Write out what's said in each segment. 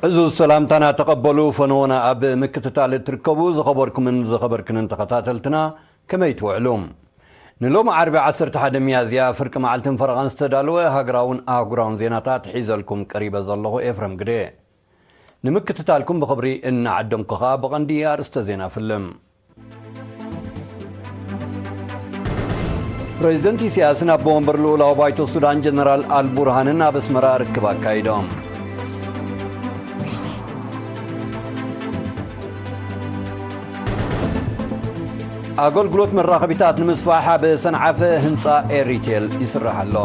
እዚ ሰላምታና ተቐበሉ። ፈነወና ኣብ ምክትታል እትርከቡ ዝኸበርኩምን ዝኸበርክንን ተኸታተልትና፣ ከመይ ትውዕሉ? ንሎሚ ዓርቢ ዓሰርተ ሓደ ሚያዝያ ፍርቂ መዓልትን ፈረቓን ዝተዳለወ ሃገራውን ኣህጉራውን ዜናታት ሒዘልኩም ቀሪበ ዘለኹ ኤፍረም ግደ። ንምክትታልኩም ብኽብሪ እናዓደምኩ ኸኣ ብቐንዲ ኣርእስተ ዜና ፍልም። ፕሬዚደንት ኢሳያስን ኣቦ ወንበር ልኡላዊ ባይቶ ሱዳን ጀነራል ኣልቡርሃንን ኣብ ኣስመራ ርክብ ኣካይዶም። ኣገልግሎት መራኸቢታት ንምስፋሕ ኣብ ሰንዓፈ ህንጻ ኤሪቴል ይስራሕ ኣሎ።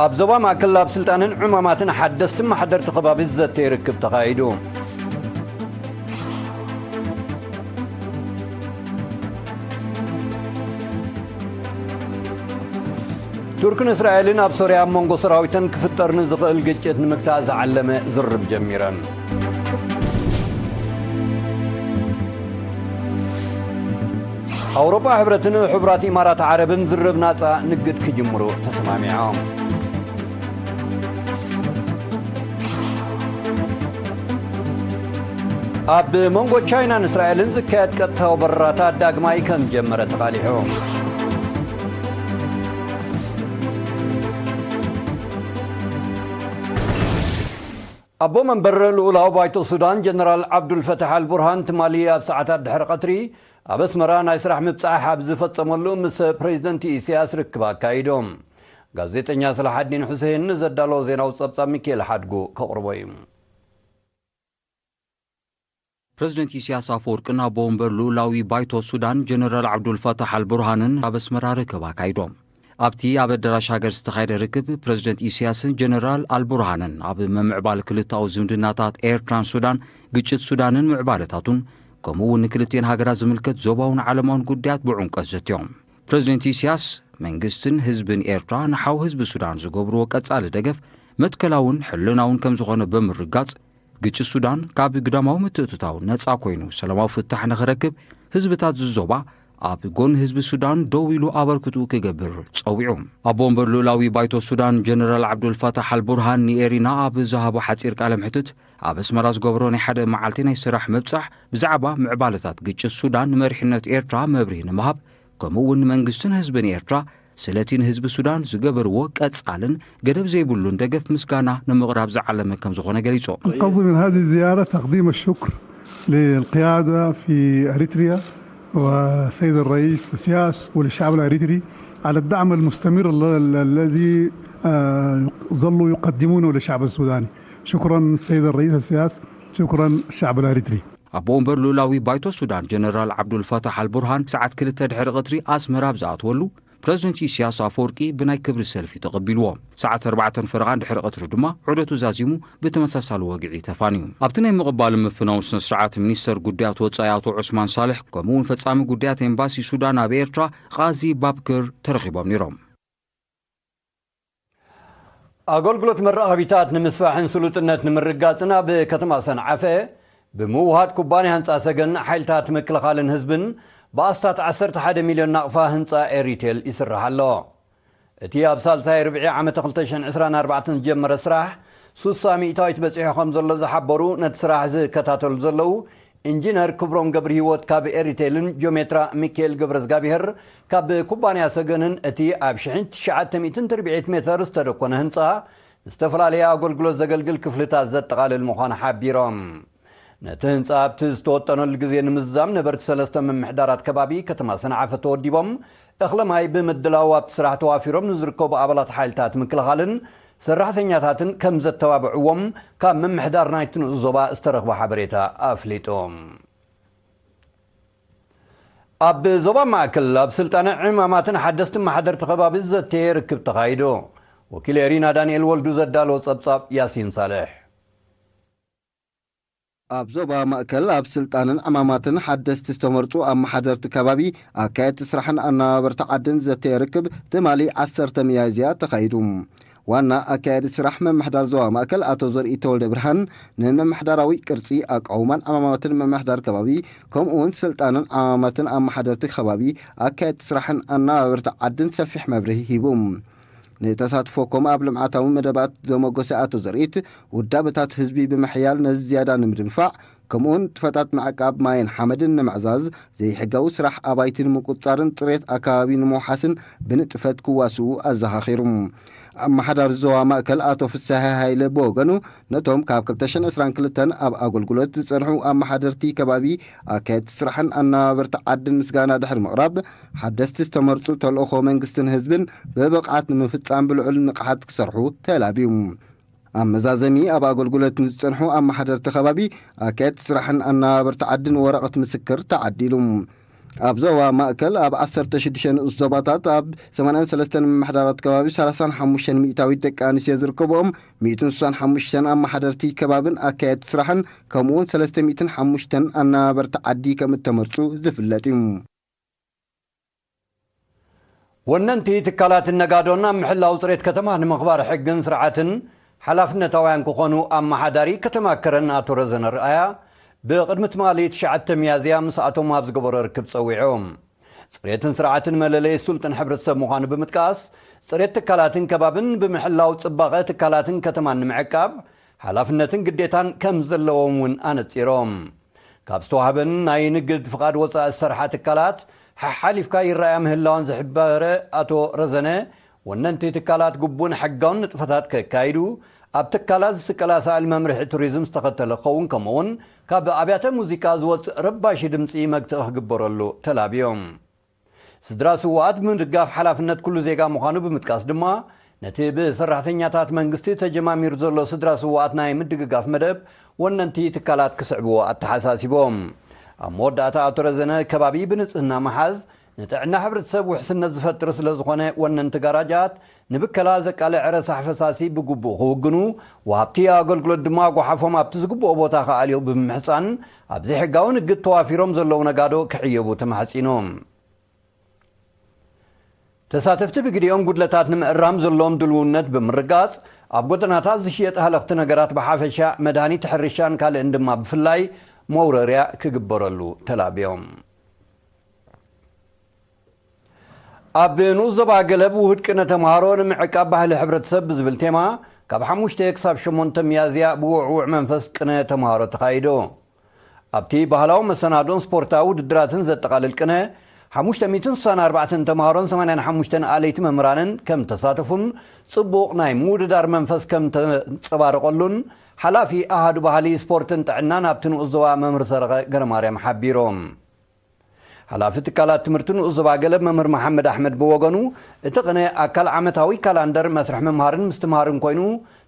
ኣብ ዞባ ማእከል ኣብ ስልጣንን ዕማማትን ሓደስቲ ማሕደርቲ ከባቢ ዘተ ርክብ ተኻይዱ። ቱርክን እስራኤልን ኣብ ሶርያ ኣብ መንጎ ሰራዊተን ክፍጠር ንዝኽእል ግጭት ንምግታእ ዝዓለመ ዝርርብ ጀሚረን። ኣውሮፓ ሕብረትን ሕቡራት ኢማራት ዓረብን ዝርርብ ናጻ ንግድ ክጅምሩ ተሰማሚዖም። ኣብ መንጎ ቻይናን እስራኤልን ዝካየድ ቀጥታዊ በረራታት ዳግማይ ከም ጀመረ ተቓሊሑ። ኣቦ መንበር ልኡላዊ ባይቶ ሱዳን ጀነራል ዓብዱልፈታሕ ኣልቡርሃን ትማሊ ኣብ ሰዓታት ድሕሪ ቀትሪ ኣብ ኣስመራ ናይ ስራሕ ምብጻሕ ኣብ ዝፈጸመሉ ምስ ፕሬዚደንት ኢሳያስ ርክብ ኣካይዶም። ጋዜጠኛ ሰላሓዲን ሑሴን ንዘዳለዎ ዜናዊ ጸብጻብ ሚካኤል ሓድጉ ከቕርቦ እዩ። ፕሬዚደንት ኢሳያስ ኣፈወርቅን ኣቦ ወንበር ልኡላዊ ባይቶ ሱዳን ጀነራል ዓብዱልፈታሕ ኣልቡርሃንን ኣብ ኣስመራ ርክብ ኣካይዶም። ኣብቲ ኣብ ኣዳራሽ ሃገር ዝተኻየደ ርክብ፣ ፕሬዚደንት ኢሳያስን ጀነራል ኣልቡርሃንን ኣብ ምምዕባል ክልተኣዊ ዝምድናታት ኤርትራን ሱዳን፣ ግጭት ሱዳንን ምዕባለታቱን፣ ከምኡ እውን ንክልቲኤን ሃገራት ዝምልከት ዞባውን ዓለማውን ጉዳያት ብዕምቆት ዘትዮም። ፕሬዚደንት ኢሳያስ፣ መንግስትን ህዝብን ኤርትራ ንሓው ህዝቢ ሱዳን ዝገብርዎ ቀጻሊ ደገፍ መትከላውን ሕልናውን ከም ዝኾነ ብምርጋጽ፣ ግጭት ሱዳን ካብ ግዳማዊ ምትእትታው ነጻ ኮይኑ ሰላማዊ ፍታሕ ንኽረክብ፣ ህዝብታት ዝዞባ ኣብ ጎኒ ህዝቢ ሱዳን ደው ኢሉ ኣበርክትኡ ክገብር ጸዊዑ። ኣቦ ወንበር ልኡላዊ ባይቶ ሱዳን ጀነራል ዓብዱልፋታሕ ኣልቡርሃን ንኤሪና ኣብ ዝሃቦ ሓጺር ቃለ መሕትት፣ ኣብ ኣስመራ ዝገብሮ ናይ ሓደ መዓልቲ ናይ ስራሕ ምብጻሕ ብዛዕባ ምዕባለታት ግጭት ሱዳን ንመሪሕነት ኤርትራ መብርሂ ንምሃብ፣ ከምኡ እውን ንመንግስትን ህዝብን ኤርትራ ስለቲ ንህዝቢ ሱዳን ዝገበርዎ ቀጻልን ገደብ ዘይብሉን ደገፍ ምስጋና ንምቕራብ ዝዓለመ ከም ዝኾነ ገሊጹ። القصد من هذه الزيارة تقديم الشكر للقيادة في أريتريا والسيد الرئيس السياس وللشعب الأريتري على الدعم المستمر ال-، ال-، الذي، آه، ظلوا يقدمونه للشعب السوداني. شكرا سيد الرئيس السياس، شكرا الشعب الأريتري. ኣቦ ወንበር ልኡላዊ ባይቶ ሱዳን ጀነራል ዓብዱልፋታሕ ኣልቡርሃን ሰዓት ክልተ ድሕሪ ቀትሪ ኣስመራ ኣብ ዝኣትወሉ፣ ፕረዚደንት ኢሳያስ ኣፈወርቂ ብናይ ክብሪ ሰልፊ ተቐቢልዎ። ሰዓት ኣርባዕተን ፈረቓን ድሕሪ ቀትሪ ድማ ዑደቱ ዛዚሙ ብተመሳሳሊ ወግዒ ተፋንዩ። ኣብቲ ናይ ምቕባልን ምፍናውን ስነ ስርዓት፣ ሚኒስተር ጉዳያት ወጻኢ ኣቶ ዑስማን ሳልሕ፣ ከምኡ እውን ፈጻሚ ጉዳያት ኤምባሲ ሱዳን ኣብ ኤርትራ ቓዚ ባብክር ተረኺቦም ነይሮም። ኣገልግሎት መራኸቢታት ንምስፋሕን ስሉጥነት ንምርጋጽን ኣብ ከተማ ሰንዓፈ ብምውሃድ ኩባንያ ህንጻ ሰገን ሓይልታት ምክልኻልን ህዝብን ብኣስታት ዓሰርተ ሓደ ሚልዮን ናቕፋ ህንጻ ኤሪቴል ይስራሕ ኣሎ። እቲ ኣብ ሳልሳይ ርብዒ ዓመተ ክልተ ሽሕን ዕስራን ኣርባዕተን ዝጀመረ ስራሕ ሱሳ ሚእታዊት በጺሑ ከም ዘሎ ዝሓበሩ ነቲ ስራሕ ዝከታተሉ ዘለዉ ኢንጂነር ክብሮም ገብረሂወት ካብ ኤሪቴልን ጆሜትራ ሚካኤል ገብረዝጋብሄር ካብ ኩባንያ ሰገንን እቲ ኣብ ሽሕን ትሽዓተ ሚእትን ትርብዒት ሜተር ዝተደኮነ ህንጻ ዝተፈላለየ ኣገልግሎት ዘገልግል ክፍልታት ዘጠቓልል ምዃኑ ሓቢሮም። ነቲ ህንጻ ኣብቲ ዝተወጠነሉ ግዜ ንምዝዛም ነበርቲ ሰለስተ ምምሕዳራት ከባቢ ከተማ ሰንዓፈ ተወዲቦም እኽለ ማይ ብምድላው ኣብቲ ስራሕ ተዋፊሮም ንዝርከቡ ኣባላት ሓይልታት ምክልኻልን ሰራሕተኛታትን ከም ዘተባብዕዎም ካብ ምምሕዳር ናይቲ ንኡስ ዞባ ዝተረኽበ ሓበሬታ ኣፍሊጡ። ኣብ ዞባ ማእከል ኣብ ስልጣነ ዕማማትን ሓደስቲ ማሕደርቲ ከባቢ ዘተየ ርክብ ተኻይዱ። ወኪል ኤሪና ዳንኤል ወልዱ ዘዳለዎ ጸብጻብ ያሲን ሳልሕ። ኣብ ዞባ ማእከል ኣብ ስልጣንን ዕማማትን ሓደስቲ ዝተመርጹ ኣመሓደርቲ ከባቢ፣ ኣካየድቲ ስራሕን ኣነባበርቲ ዓድን ዘተየ ርክብ ትማሊ ዓሰርተ ሚያዝያ ተኻይዱ። ዋና ኣካያዲ ስራሕ ምምሕዳር ዞባ ማእከል ኣቶ ዘርኢ ተወልደ ብርሃን፣ ንምምሕዳራዊ ቅርጺ፣ ኣቃውማን ዓማማትን ምምሕዳር ከባቢ፣ ከምኡ እውን ስልጣንን ዓማማትን ኣመሓደርቲ ከባቢ፣ ኣካየድቲ ስራሕን ኣነባበርቲ ዓድን ሰፊሕ መብርሂ ሂቡ። ንተሳትፎ ኮም ኣብ ልምዓታዊ መደባት ዘመጎሰ ኣቶ ዘርኢት፣ ውዳበታት ህዝቢ ብምሕያል ነዚ ዝያዳ ንምድንፋዕ፣ ከምኡውን ንጥፈታት ምዕቃብ ማይን ሓመድን ንምዕዛዝ፣ ዘይሕጋዊ ስራሕ ኣባይቲ ንምቁጽጻርን ጽሬት ኣከባቢ ንምውሓስን ብንጥፈት ክዋስኡ ኣዘኻኺሩ። ኣመሓዳሪ ዞባ ማእከል ኣቶ ፍስሐ ሃይለ ብወገኑ፣ ነቶም ካብ ክልተ ሽሕን ዕስራን ክልተን ኣብ ኣገልግሎት ዝጸንሑ ኣመሓደርቲ ከባቢ፣ ኣካየድቲ ስራሕን ኣነባበርቲ ዓድን ምስጋና ድሕሪ ምቕራብ፣ ሓደስቲ ዝተመርጹ ተልእኾ መንግስትን ህዝብን ብብቕዓት ንምፍጻም ብልዑል ንቕሓት ክሰርሑ ተላብዩ። ኣብ መዛዘሚ፣ ኣብ ኣገልግሎት ንዝጸንሑ ኣመሓደርቲ ከባቢ፣ ኣካየድቲ ስራሕን ኣነባበርቲ ዓድን ወረቐት ምስክር ተዓዲሉ። ኣብ ዞባ ማእከል ኣብ ዓሰርተ ሽዱሽተ ንኡስ ዞባታት ኣብ ሰማንያን ሰለስተን ምምሕዳራት ከባቢ ሰላሳን ሓሙሽተን ሚእታዊት ደቂ ኣንስትዮ ዝርከብኦም ሚእትን ስሳን ሓሙሽተን ኣመሓደርቲ ከባብን ኣካየድቲ ስራሕን ከምኡውን ሰለስተ ሚእትን ሓሙሽተን ኣነባበርቲ ዓዲ ከም እተመርጹ ዝፍለጥ እዩ። ወነንቲ ትካላትን ነጋዶን ኣብ ምሕላው ጽሬት ከተማ ንምኽባር ሕግን ስርዓትን ሓላፍነታውያን ክኾኑ ኣመሓዳሪ ከተማ ከረን ኣቶ ረዘነ ርኣያ ብቕድሚ ትማሊ ትሽዓተ ሚያዝያ ምስኣቶም ኣብ ዝገበሮ ርክብ ጸዊዖም። ጽሬትን ስርዓትን መለለይ ስልጡን ሕብረተሰብ ምዃኑ ብምጥቃስ፣ ጽሬት ትካላትን ከባብን ብምሕላው ጽባቐ ትካላትን ከተማን ንምዕቃብ ሓላፍነትን ግዴታን ከም ዘለዎም እውን ኣነጺሮም። ካብ ዝተዋህበን ናይ ንግድ ፍቓድ ወጻኢ ዝሰርሓ ትካላት ሓሓሊፍካ ይረኣያ ምህላወን ዝሕበረ ኣቶ ረዘነ፣ ወነንቲ ትካላት ግቡእን ሕጋውን ንጥፈታት ከካይዱ፣ ኣብ ትካላት ዝስቀል ኣሳእል መምርሒ ቱሪዝም ዝተኸተለ ክኸውን፣ ከምኡውን ካብ ኣብያተ ሙዚቃ ዝወጽእ ረባሺ ድምጺ መግትኢ ክግበረሉ ተላብዮም። ስድራ ስውኣት ብምድጋፍ ሓላፍነት ኩሉ ዜጋ ምዃኑ ብምጥቃስ ድማ፣ ነቲ ብሰራሕተኛታት መንግስቲ ተጀማሚሩ ዘሎ ስድራ ስውኣት ናይ ምድግጋፍ መደብ ወነንቲ ትካላት ክስዕብዎ ኣተሓሳሲቦም። ኣብ መወዳእታ ኣቶ ረዘነ፣ ከባቢ ብንጽህና ምሓዝ ንጥዕና ሕብረተሰብ ውሕስነት ዝፈጥር ስለ ዝኾነ፣ ወነንቲ ጋራጃት ንብከላ ዘቃልዕ ረሳሕ ፈሳሲ ብግቡእ ክውግኑ፣ ወሃብቲ ኣገልግሎት ድማ ጓሓፎም ኣብቲ ዝግብኦ ቦታ ክኣልዮ ብምምሕጻን፣ ኣብ ዘይሕጋዊ ንግድ ተዋፊሮም ዘለዉ ነጋዶ ክሕየቡ ተማሕጺኖም። ተሳተፍቲ ብግዲኦም ጉድለታት ንምእራም ዘለዎም ድልውነት ብምርጋጽ፣ ኣብ ጎደናታት ዝሽየጥ ሃለኽቲ ነገራት ብሓፈሻ፣ መድሃኒት ሕርሻን ካልእን ድማ ብፍላይ መውረርያ ክግበረሉ ተላብዮም። ኣብ ንኡስ ዞባ ገለብ ውሁድ ቅነ ተምሃሮ ንምዕቃብ ባህሊ ሕብረተሰብ ብዝብል ቴማ፣ ካብ ሓሙሽተ ክሳብ ሸሞንተ ሚያዝያ ብውዕውዕ መንፈስ ቅነ ተምሃሮ ተኻይዶ። ኣብቲ ባህላዊ መሰናዶን ስፖርታዊ ውድድራትን ዘጠቓልል ቅነ፣ ሓሙሽተ ሚእትን ስሳን ኣርባዕተን ተምሃሮን ሰማንያን ሓሙሽተን ኣለይቲ መምህራንን ከም ተሳተፉን ጽቡቕ ናይ ምውድዳር መንፈስ ከም ተንጸባረቐሉን ሓላፊ ኣሃዱ ባህሊ፣ ስፖርትን ጥዕናን ኣብቲ ንኡስ ዞባ መምህር ሰረቐ ገረማርያም ሓቢሮም። ሓላፊ ትካላት ትምህርቲ ንኡስ ዞባ ገለብ መምህር መሓመድ ኣሕመድ ብወገኑ፣ እቲ ቅነ ኣካል ዓመታዊ ካላንደር መስርሕ ምምሃርን ምስትምሃርን ኮይኑ፣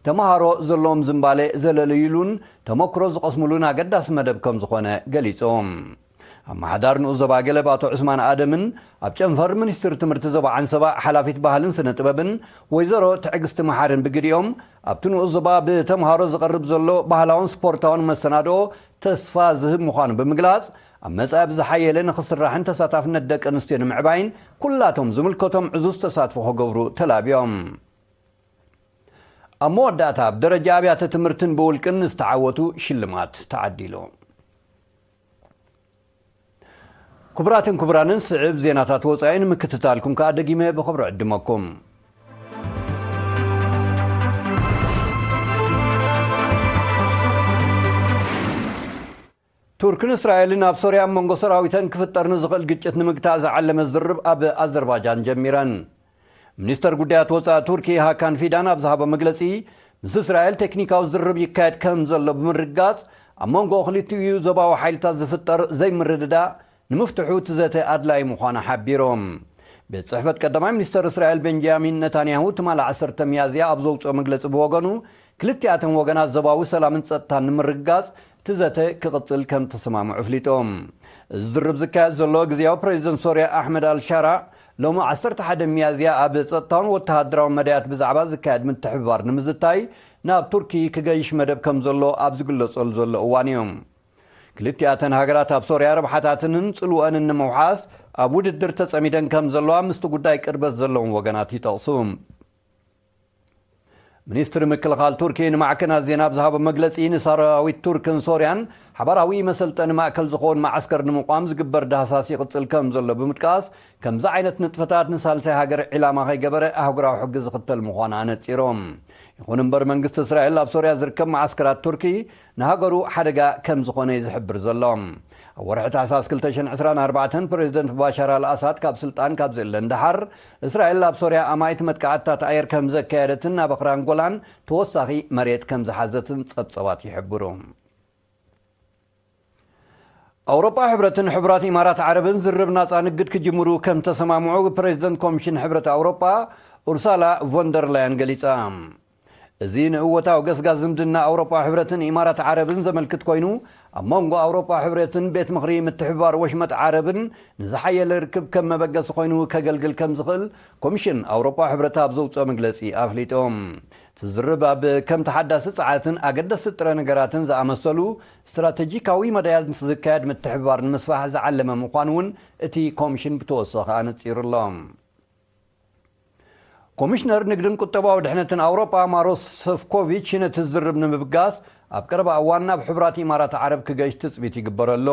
ተምሃሮ ዘለዎም ዝንባሌ ዘለልይሉን ተመክሮ ዝቐስምሉን ኣገዳሲ መደብ ከም ዝኾነ ገሊጾም። ኣመሓዳሪ ንኡስ ዞባ ገለብ ኣቶ ዑስማን ኣደምን ኣብ ጨንፈር ሚኒስትሪ ትምህርቲ ዞባ ዓንሰባ ሓላፊት ባህልን ስነ ጥበብን ወይዘሮ ትዕግስቲ መሓርን ብግዲኦም፣ ኣብቲ ንኡስ ዞባ ብተምሃሮ ዝቐርብ ዘሎ ባህላውን ስፖርታውን መሰናድኦ ተስፋ ዝህብ ምዃኑ ብምግላጽ፣ ኣብ መጻኢ ብዝሓየለ ንኽስራሕን ተሳታፍነት ደቂ ኣንስትዮ ንምዕባይን ኩላቶም ዝምልከቶም ዕዙዝ ተሳትፎ ክገብሩ ተላብዮም። ኣብ መወዳእታ፣ ኣብ ደረጃ ኣብያተ ትምህርትን ብውልቅን ንዝተዓወቱ ሽልማት ተዓዲሉ። ክቡራትን ክቡራንን፣ ስዕብ ዜናታት ወጻኢ ንምክትታልኩም ከኣ ደጊመ ብኽብሪ ዕድመኩም። ቱርክን እስራኤልን ኣብ ሶርያ ኣብ መንጎ ሰራዊተን ክፍጠር ንዝኽእል ግጭት ንምግታእ ዝዓለመ ዝርርብ ኣብ ኣዘርባጃን ጀሚረን። ሚኒስተር ጉዳያት ወጻኢ ቱርኪ ሃካን ፊዳን ኣብ ዝሃቦ መግለጺ፣ ምስ እስራኤል ቴክኒካዊ ዝርርብ ይካየድ ከም ዘሎ ብምርጋጽ፣ ኣብ መንጎ ክልቲኡ ዞባዊ ሓይልታት ዝፍጠር ዘይምርድዳእ ንምፍትሑ እቲ ዘተ ኣድላዪ ምዃኑ ሓቢሮም። ቤት ጽሕፈት ቀዳማይ ሚኒስተር እስራኤል ቤንጃሚን ነታንያሁ ትማሊ ዓሰርተ ሚያዝያ ኣብ ዘውጽኦ መግለጺ ብወገኑ፣ ክልቲኣተን ወገናት ዞባዊ ሰላምን ጸጥታን ንምርግጋጽ እቲ ዘተ ክቕጽል ከም ተሰማምዑ ኣፍሊጦም። እዚ ዝርርብ ዝካየድ ዘሎ፣ ግዝያዊ ፕሬዚደንት ሶርያ ኣሕመድ ኣልሻራ ሎሚ ዓሰርተ ሓደ ሚያዝያ ኣብ ጸጥታውን ወተሃደራውን መዳያት ብዛዕባ ዝካየድ ምትሕብባር ንምዝታይ ናብ ቱርኪ ክገይሽ መደብ ከም ዘሎ ኣብ ዝግለጸሉ ዘሎ እዋን እዩ። ክልቲኣተን ሃገራት ኣብ ሶርያ ረብሓታተንን ጽልወንን ንምውሓስ ኣብ ውድድር ተጸሚደን ከም ዘለዋ ምስቲ ጉዳይ ቅርበት ዘለዎም ወገናት ይጠቕሱ። ሚኒስትሪ ምክልኻል ቱርኪ ንማዕከናት ዜና ኣብ ዝሃቦ መግለጺ፣ ንሰራዊት ቱርክን ሶርያን ሓባራዊ መሰልጠኒ ማእከል ዝኸውን መዓስከር ንምቋም ዝግበር ዳህሳስ ይቕጽል ከም ዘሎ ብምጥቃስ፣ ከምዚ ዓይነት ንጥፈታት ንሳልሳይ ሃገር ዒላማ ከይገበረ ኣህጉራዊ ሕጊ ዝኽተል ምዃኑ ኣነጺሮም። ይኹን እምበር፣ መንግስቲ እስራኤል ኣብ ሶርያ ዝርከብ መዓስከራት ቱርኪ ንሃገሩ ሓደጋ ከም ዝኾነ እዩ ዝሕብር ዘሎ። ኣብ ወርሒ ታሕሳስ ክልተ ሽሕን ዕስራን ኣርባዕተን ፕሬዚደንት ባሻር ኣልኣሳድ ካብ ስልጣን ካብ ዝእለ ንደሓር፣ እስራኤል ኣብ ሶርያ ኣማኢት መጥቃዕትታት ኣየር ከም ዘካየደትን ኣብ ኣኽራን ጎላን ተወሳኺ መሬት ከም ዝሓዘትን ጸብጸባት ይሕብሩ። ኣውሮጳ ሕብረትን ሕቡራት ኢማራት ዓረብን ዝርርብ ናጻ ንግድ ክጅምሩ ከም ተሰማምዑ ፕሬዚደንት ኮሚሽን ሕብረት ኣውሮጳ ኡርሳላ ቮንደርላያን ገሊጻ። እዚ ንእወታዊ ገስጋስ ዝምድና ኣውሮጳ ሕብረትን ኢማራት ዓረብን ዘመልክት ኮይኑ፣ ኣብ መንጎ ኣውሮጳ ሕብረትን ቤት ምኽሪ ምትሕብባር ወሽመጥ ዓረብን ንዝሓየለ ርክብ ከም መበገሲ ኮይኑ ከገልግል ከም ዝኽእል ኮሚሽን ኣውሮጳ ሕብረት ኣብ ዘውፅኦ መግለፂ ኣፍሊጦም። እቲ ዝርርብ ኣብ ከም ተሓዳሲ ጸዓትን ኣገደስቲ ጥረ ነገራትን ዝኣመሰሉ ስትራተጂካዊ መዳያት ዝካየድ ምትሕብባር ንምስፋሕ ዝዓለመ ምዃኑ እውን እቲ ኮሚሽን ብተወሳኺ ኣነጺሩ ኣሎ። ኮሚሽነር ንግድን ቁጠባዊ ድሕነትን ኣውሮጳ ማሮስ ሰፍኮቪች ነቲ ዝርርብ ንምብጋስ ኣብ ቀረባ እዋን ናብ ሕቡራት ኢማራት ዓረብ ክገሽ ትጽቢት ይግበረሉ።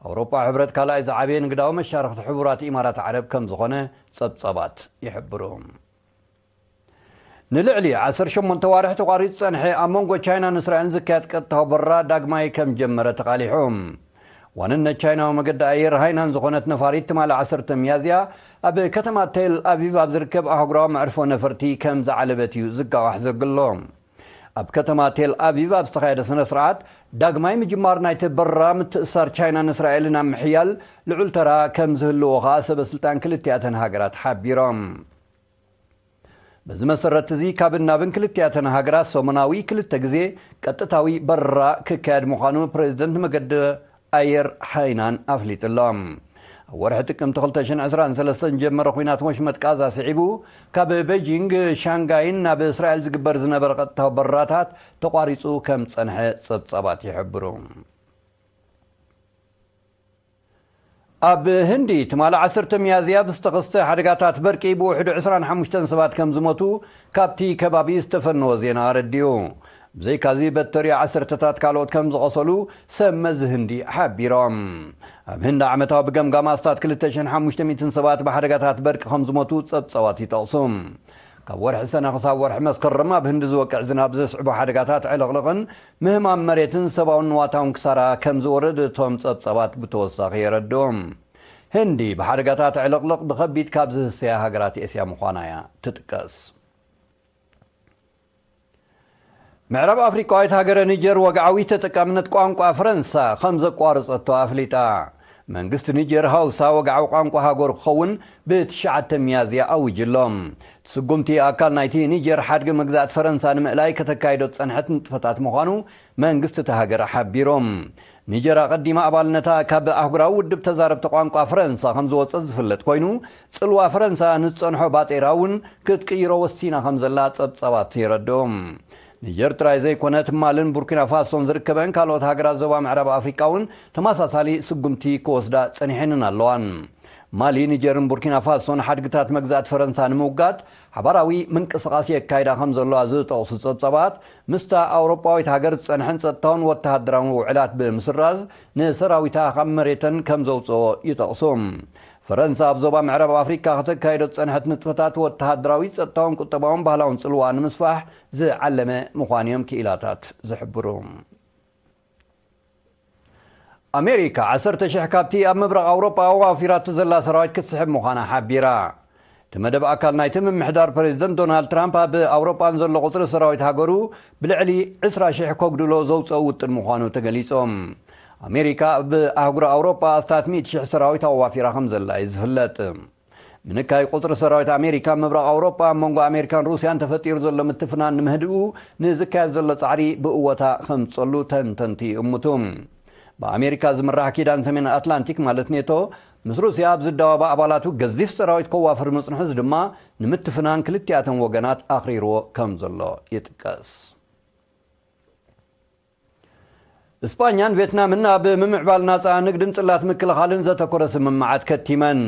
ኣውሮጳ ሕብረት ካልኣይ ዝዓበየ ንግዳዊ መሻርኽቲ ሕቡራት ኢማራት ዓረብ ከም ዝኾነ ጸብጻባት ይሕብሩ። ንልዕሊ ዓሰርተ ሸሞንተ ዋርሕ ተቋሪጹ ጸንሐ ኣብ መንጎ ቻይናን እስራኤልን ዝካየድ ቀጥታዊ በረራ ዳግማይ ከም ጀመረ ተቓሊሑ። ዋንነት ቻይናዊ መገዲ ኣየር ሃይናን ዝኾነት ነፋሪት ትማሊ ዓሰርተ ሚያዝያ ኣብ ከተማ ቴል ኣቪቭ ኣብ ዝርከብ ኣህጉራዊ መዕርፎ ነፈርቲ ከም ዝዓለበት እዩ ዝጋዋሕ ዘግሎ። ኣብ ከተማ ቴል ኣቪቭ ኣብ ዝተኻየደ ስነ ስርዓት ዳግማይ ምጅማር ናይቲ በረራ ምትእሳር ቻይናን እስራኤልን ኣብ ምሕያል ልዑል ተራ ከም ዝህልዎ ከኣ ሰበ ስልጣን ክልቲኣተን ሃገራት ሓቢሮም። በዚ መሰረት እዚ ካብን ናብን ክልቲኣተን ሃገራት ሰሙናዊ ክልተ ግዜ ቀጥታዊ በረራ ክካየድ ምዃኑ ፕሬዚደንት መገዲ ኣየር ሃይናን ኣፍሊጡ ኣሎ። ኣብ ወርሒ ጥቅምቲ ክልተ ሽሕን ዕስራን ሰለስተን ዝጀመረ ኲናት ወሽመጥ ቃዛ ስዒቡ፣ ካብ ቤጂንግ ሻንጋይን ናብ እስራኤል ዝግበር ዝነበረ ቀጥታዊ በረራታት ተቋሪጹ ከም ጸንሐ ጸብጻባት ይሕብሩ። ኣብ ህንዲ ትማሊ ዓሰርተ ሚያዝያ ብዝተኸስተ ሓደጋታት በርቂ ብውሕዱ ዕስራን ሓሙሽተን ሰባት ከም ዝሞቱ ካብቲ ከባቢ ዝተፈነወ ዜና ኣረዲኡ። ብዘይካዚ በተሪዮ ዓሰርተታት ካልኦት ከም ዝቐሰሉ ሰብ መዚ ህንዲ ሓቢሮም። ኣብ ህንዲ ዓመታዊ ብገምጋም ኣስታት ክልተ ሽሕን ሓሙሽተ ሚእትን ሰባት ብሓደጋታት በርቂ ከም ዝሞቱ ጸብጻባት ይጠቕሱ። ካብ ወርሒ ሰነ ክሳብ ወርሒ መስከረም ኣብ ህንዲ ዝወቅዕ ዝናብ ዘስዕቦ ሓደጋታት ዕልቕልቕን ምህማም መሬትን ሰብኣውን ንዋታውን ክሳራ ከም ዝወረድ እቶም ጸብጻባት ብተወሳኺ የረድኡ። ህንዲ ብሓደጋታት ዕልቕልቕ ብኸቢድ ካብ ዝህሰያ ሃገራት ኤስያ ምዃና እያ ትጥቀስ። ምዕራብ ኣፍሪቃዊት ሃገረ ኒጀር ወግዓዊ ተጠቃምነት ቋንቋ ፈረንሳ ከም ዘቋረጸቶ ኣፍሊጣ። መንግስቲ ኒጀር ሃውሳ ወግዓዊ ቋንቋ ሃገሩ ክኸውን ብትሽዓተ ሚያዝያ ኣዊጁ ኣሎ። እቲ ስጉምቲ ኣካል ናይቲ ኒጀር ሓድጊ መግዛእቲ ፈረንሳ ንምእላይ ከተካይዶ ዝጸንሐት ንጥፈታት ምዃኑ መንግስቲ እታ ሃገር ሓቢሩ። ኒጀር ኣቐዲማ ኣባልነታ ካብ ኣህጉራዊ ውድብ ተዛረብቲ ቋንቋ ፈረንሳ ከም ዝወጸት ዝፍለጥ ኮይኑ፣ ጽልዋ ፈረንሳ ንዝጸንሖ ባጤራ እውን ክትቅይሮ ወሲና ከም ዘላ ጸብጻባት የረድኡ። ኒጀር ጥራይ ዘይኮነት፣ ማልን ቡርኪና ፋሶን ዝርከበን ካልኦት ሃገራት ዞባ ምዕራብ ኣፍሪቃ እውን ተመሳሳሊ ስጉምቲ ክወስዳ ጸኒሐንን ኣለዋን። ማሊ፣ ኒጀርን ቡርኪና ፋሶን ሓድግታት መግዛእቲ ፈረንሳ ንምውጋድ ሓባራዊ ምንቅስቓስ የካይዳ ከም ዘለዋ ዝጠቕሱ ጸብጻባት፣ ምስታ ኣውሮጳዊት ሃገር ዝጸንሐን ጸጥታውን ወተሃደራውን ውዕላት ብምስራዝ፣ ንሰራዊታ ካብ መሬተን ከም ዘውጽኦ ይጠቕሱ። ፈረንሳ ኣብ ዞባ ምዕራብ ኣፍሪካ ከተካይዶ ዝጸንሐት ንጥፈታት ወተሃደራዊ፣ ጸጥታውን ቁጠባውን ባህላውን ጽልዋ ንምስፋሕ ዝዓለመ ምዃኑ እዮም ክኢላታት ዝሕብሩ። ኣሜሪካ ዓሰርተ ሽሕ ካብቲ ኣብ ምብራቕ ኣውሮጳ ኣዋፊራቶ ዘላ ሰራዊት ክትስሕብ ምዃና ሓቢራ። እቲ መደብ ኣካል ናይቲ ምምሕዳር ፕሬዚደንት ዶናልድ ትራምፕ ኣብ ኣውሮጳ ንዘሎ ቁጽሪ ሰራዊት ሃገሩ ብልዕሊ ዕስራ ሽሕ ከጉድሎ ዘውጽኦ ውጥን ምዃኑ ተገሊጹ። ኣሜሪካ ኣብ ኣህጉር ኣውሮጳ ኣስታት ሚእቲ ሽሕ ሰራዊት ኣዋፊራ ከም ዘላ እዩ ዝፍለጥ። ምንካይ ቁጽሪ ሰራዊት ኣሜሪካ ኣብ ምብራቕ ኣውሮጳ ኣብ መንጎ ኣሜሪካን ሩስያን ተፈጢሩ ዘሎ ምትፍናን ንምህድኡ ንዝካየድ ዘሎ ጻዕሪ ብእወታ ከምጸሉ ተንተንቲ ይእምቱ። ብኣሜሪካ ዝምራሕ ኪዳን ሰሜን ኣትላንቲክ ማለት ኔቶ፣ ምስ ሩስያ ኣብ ዝዳወባ ኣባላቱ ገዚፍ ሰራዊት ከዋፍር ምጽንሑስ ድማ ንምትፍናን ክልቲኣተን ወገናት ኣኽሪርዎ ከም ዘሎ ይጥቀስ። እስጳኛን ቬትናምን ኣብ ምምዕባል ናጻ ንግድን ጽላት ምክልኻልን ዘተኮረ ስምምዓት ከቲመን።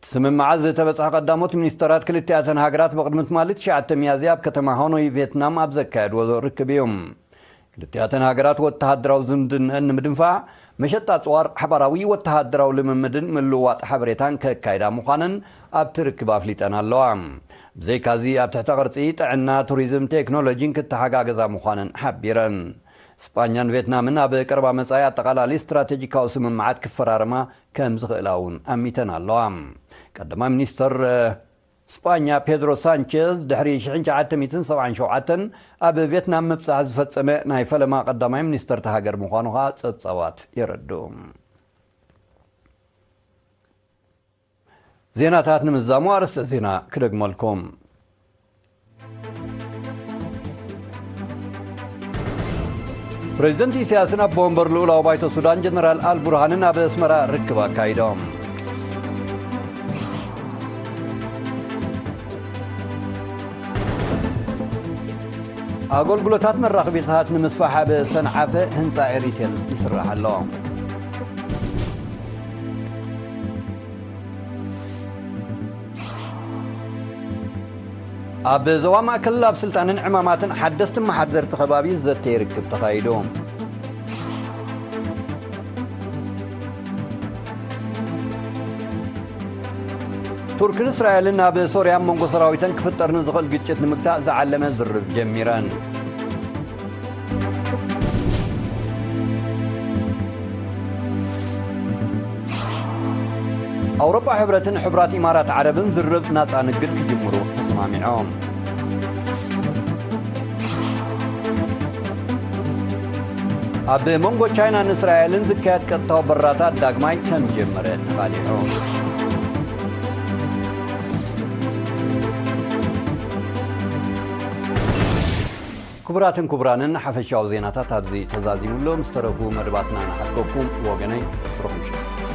ስምምዓት ዝተበጽሐ ቀዳሞት ሚኒስተራት ክልቲኣተን ሃገራት ብቕድሚ ትማሊ ትሽዓተ ሚያዝያ ኣብ ከተማ ሃኖይ ቪየትናም ኣብ ዘካየድዎ ርክብ እዩ። ክልቲኣተን ሃገራት ወተሃደራዊ ዝምድንአን ንምድንፋዕ፣ መሸጣ ኣጽዋር፣ ሓባራዊ ወተሃደራዊ ልምምድን ምልውዋጥ ሓበሬታን ከካይዳ ምዃነን ኣብቲ ርክብ ኣፍሊጠን ኣለዋ። ብዘይካዚ ኣብ ትሕተ ቅርጺ፣ ጥዕና፣ ቱሪዝም፣ ቴክኖሎጂን ክተሓጋገዛ ምዃነን ሓቢረን። ስጳኛን ቬትናምን ኣብ ቀረባ መጻኢ ኣጠቓላሊ ስትራቴጂካዊ ስምምዓት ክፈራረማ ከም ዝኽእላ እውን ኣሚተን ኣለዋ። ቀዳማይ ሚኒስተር ስጳኛ ፔድሮ ሳንቸዝ ድሕሪ ሽሕን ትሽዓተ ሚእትን ሰብዓን ሸውዓተን ኣብ ቬትናም ምብጻሕ ዝፈጸመ ናይ ፈለማ ቀዳማይ ሚኒስተር እታ ሃገር ምዃኑ ኸኣ ጸብጻባት የረድኡ። ዜናታት ንምዛሙ ኣርእስተ ዜና ክደግመልኩም። ፕሬዚደንት ኢሳያስን ኣቦ ወንበር ልኡላዊ ባይቶ ሱዳን ጀነራል ኣልቡርሃንን ኣብ ኣስመራ ርክብ ኣካይዶም። ኣገልግሎታት መራኸቢታት ንምስፋሕ ኣብ ሰንዓፈ ህንፃ ኤሪቴል ይስራሕ ኣሎ። ኣብ ዞባ ማእከል ኣብ ስልጣንን ዕማማትን ሓደስቲ መሓደርቲ ከባቢ ዘተ ርክብ ተኻይዱ። ቱርክን እስራኤልን ኣብ ሶርያ መንጎ ሰራዊተን ክፍጠር ንዝኽእል ግጭት ንምግታእ ዝዓለመ ዝርርብ ጀሚረን። ኣውሮፓ ሕብረትን ሕቡራት ኢማራት ዓረብን ዝርርብ ናጻ ንግድ ክጅምሩ ተሰማሚዖም። ኣብ መንጎ ቻይናን እስራኤልን ዝካየድ ቀጥታዊ በራታት ዳግማይ ከም ጀመረ ተቓሊዑ። ክቡራትን ክቡራንን፣ ሓፈሻዊ ዜናታት ኣብዚ ተዛዚሙ ኣሎ። ምስ ተረፉ መደባትና ንሓድገኩም። ወገነይ፣ ርሑም ምሸት።